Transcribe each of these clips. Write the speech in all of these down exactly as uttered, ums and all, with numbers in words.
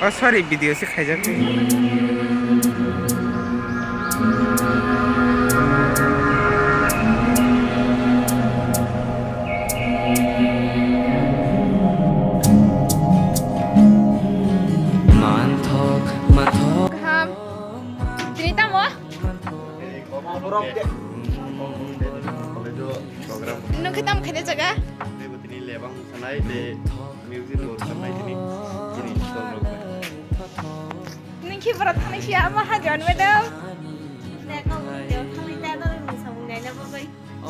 Oh, sorry, video se khaijak. Manthok, manthok. Kaham. Tini tamo? Nung khe tamo khaina jaga? Tini lebang sanai de music load sanai tini. Tini tolok bai. Nung khe bwrok thani siya ama hajon madam.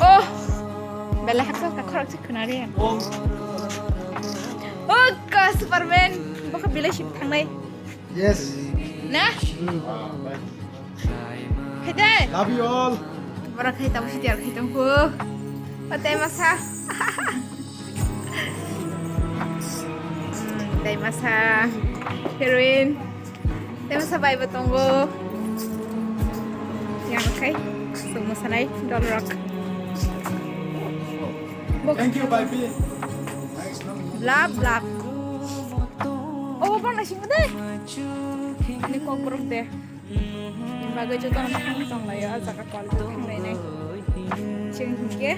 Oh, belai haksa ka khorok se khuna re. Oh, ka Superman. Bokha belai sip thangnai. Yes. Na? Hmm. Haidai. Love you all. Borok hai tamo sitiar khai tongkhu. Patai masa. Tei masa heroine. Tei masa bai bo tongo. Yang khai. Sung mosanai dol rok. Thank you, Baipi. Love, love. Oh, bang na sing de. Ini kok buruk de. Bagwi jotono mwkhang tonglaio, o jaga call khe thanglainai. Chwng hinkhe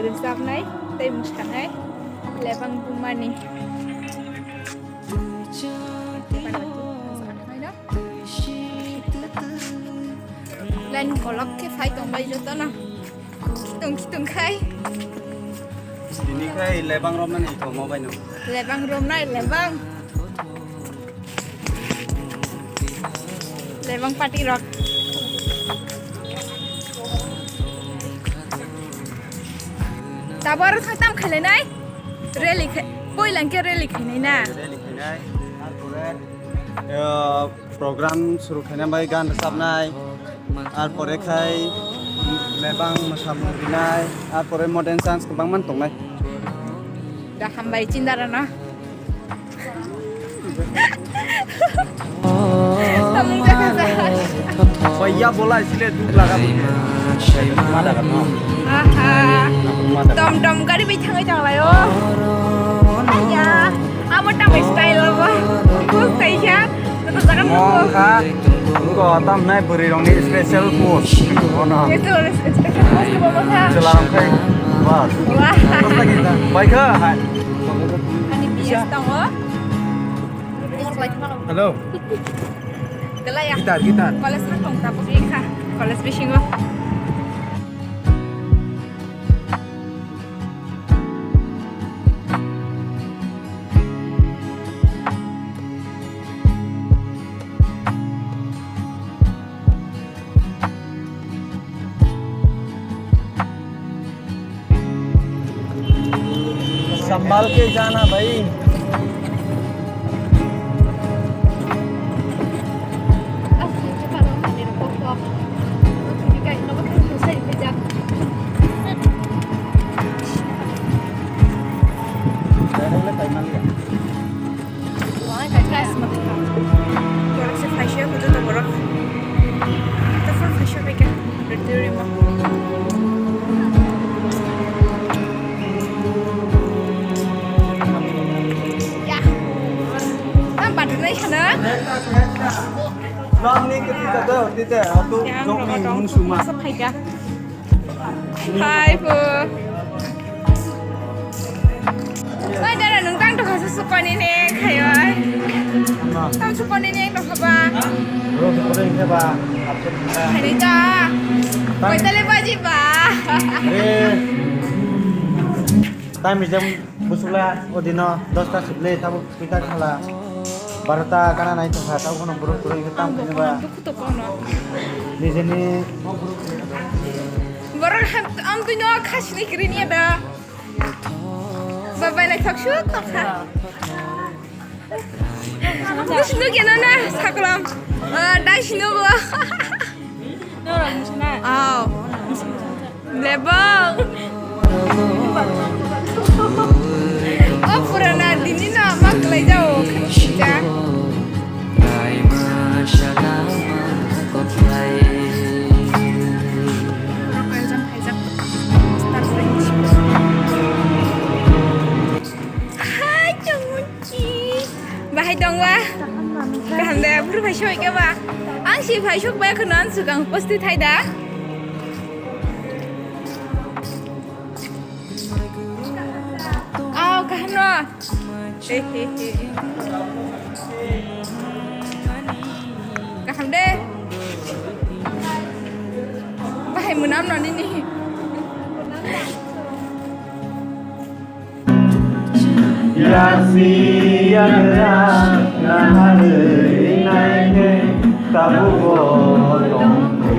rwchapnai tei mwsanai lebang bumani. Line kolok khe phai tongbai jotono. Khitung khitung khai. Tini khai lebang romnani ito mobile no. Lebang romnai lebang. Lebang party rok. Tabor thang tam khailai nai. Rally khai, poilang khe rally khainai na. Rally khainai. Arpore, eh, program suru khaina bai gan rwchapnai, ar pore khai lebang mwsamung rinai, ar pore modern chance kwbangma tongnai. Da hambai chindarano. Tamung jakha ja. Bhaiya bola isliye dukh laga mujhe. Aha. Tom tom gari bai thangwi tonglaio. Aya. Amo tamni style bo. Bus kaisa. Joto jaga nugo. Mo kha. Nugo tamnai bwrwi rokni special post. Ono. Special, special post bo mo kha. Chwla rok khai. Bas. Wah. Bai kha. Ani P S tongo. Hello. Belai ya. Gitar, gitar. College sakong tabuk wngkha. College bisingo. संभाल के जाना भाई। Borok se phaisa, joto borok. Joto phano phaisa bai kha. Auditorium o. Ya. Tam bathroom nai sana. Yang rogo tong. Masa phaika. Hai, po. Oi, dara, nung tang tokha se supani ne khayo, ai. Tam supani ne tokha ba. Bro, supani ne ba. Hai, ta. Koi tale baji ba. Re. Time is jam busula, o dino dosta sibli, tabu. Kita khala barota kana nai tongkha, tabo kono borok borok hwnkhe tam khe ba. Dukhu to kono. Nijeni borok ham, am twi no khasini kiri niya da. Babai lai thok shu tongkha. Bus no keno na saklam. Ah, dai sino bo. Aw. Lebong. O purana dini no ama kwlai jao khanja. Hai, chongchi. Bahai dongwa. Kaham de, buru phai soi ke ba. Ang si phai sok bai khno ang swkang posti thai da. Aw, kaham no. He, he, he. Kaham de. Bahai mwnam no nini. Yasi yagra naharwi naikhe tabukbo tongkhu.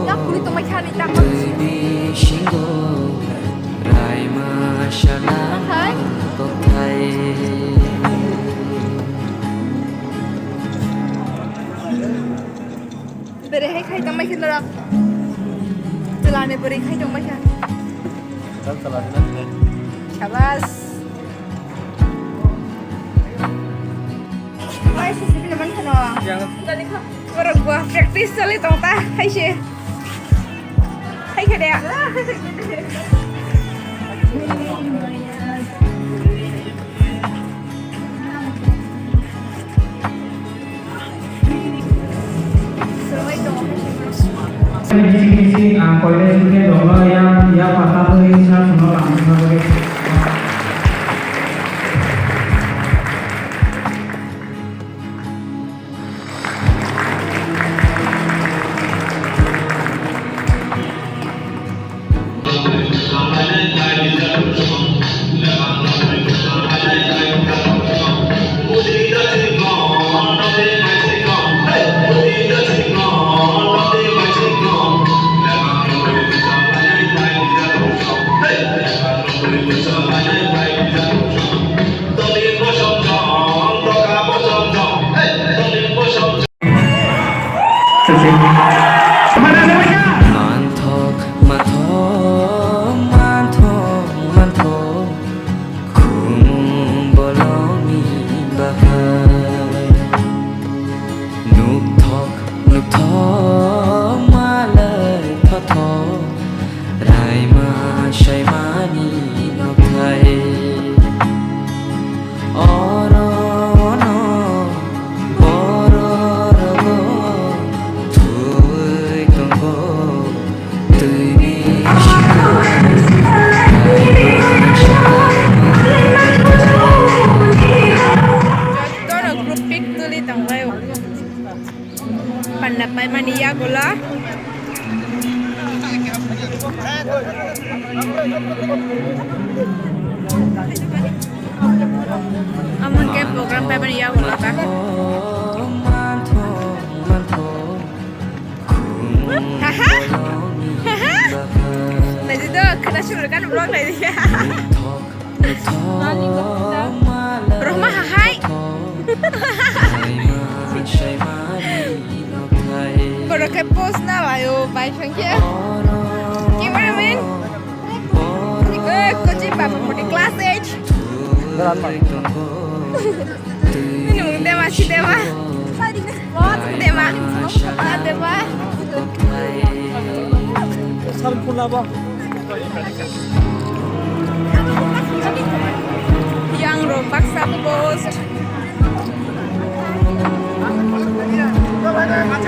Yak kuri tongmai kha ni tak. Hai. Bere hai khai tongmai khe norok. Chwla ni bwrwi khai tongmai kha. Chal chwla ni na. Shabas. Bai, sisi pila man khano. Yang. Borok bo practice choli tong ta, hai se. Hai khe de. Kisi kisi, ah, koile sini dolo ya, ya pata tu ini sa semua langsung saja. Manthok, manthok, manthok, manthok, khum bolongni bahai. Nukthok, nukthok, malai thothok, raima saimani nokthai. Oro ono borok rok thwi tongo, twi ni simi. Jotono group pic tuli tonglaio. Panda paimani yagulo. Amo hwnkhe program paimani yagulo ta. Haha. Haha. Naidi do, khwna sumrwkani vlog naidi. Roma hahai. Borok khe post na laio, bai phangkhe. Cameraman. Eh, coaching papa poti class eight. Ini mung dema si dema. Dema. Ah, dema. Yang rok baksa post.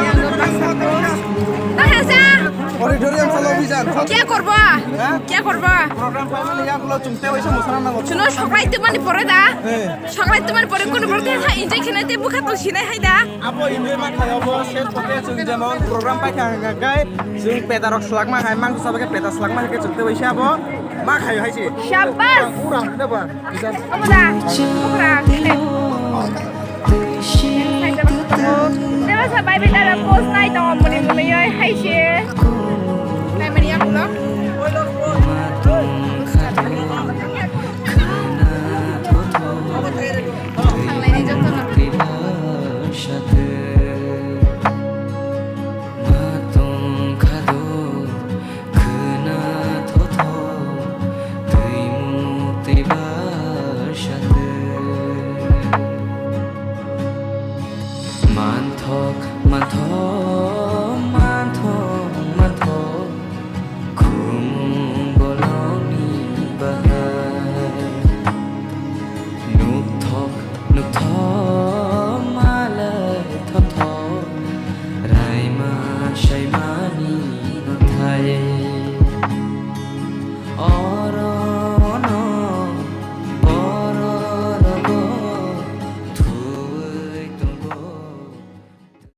Yang rok baksa post. Bahasa. Auditorium salo bijan. Kya korba? Ha? Kya korba? Program paimani yagulo chwng tei waisa mosa nango. Chuno sokrai tubani pore da. Eh. Sokrai tubani pore kono borok khe enjoy khenai tei bwkha tong sinai hai da. Abo enjoy ma khai abo ses pote chwng jemon program paikha hwnkha khe chwng petarok swlakma hai mangsa sabakhe petar swlakma hai khe chwng tei waisa abo ma khai hai se. Shabash. Pura hwnkhe ba. Amo da. Pura. Dewasa bai bai dara post nai tongo muni muni oi hai se. Nai mani yagulo.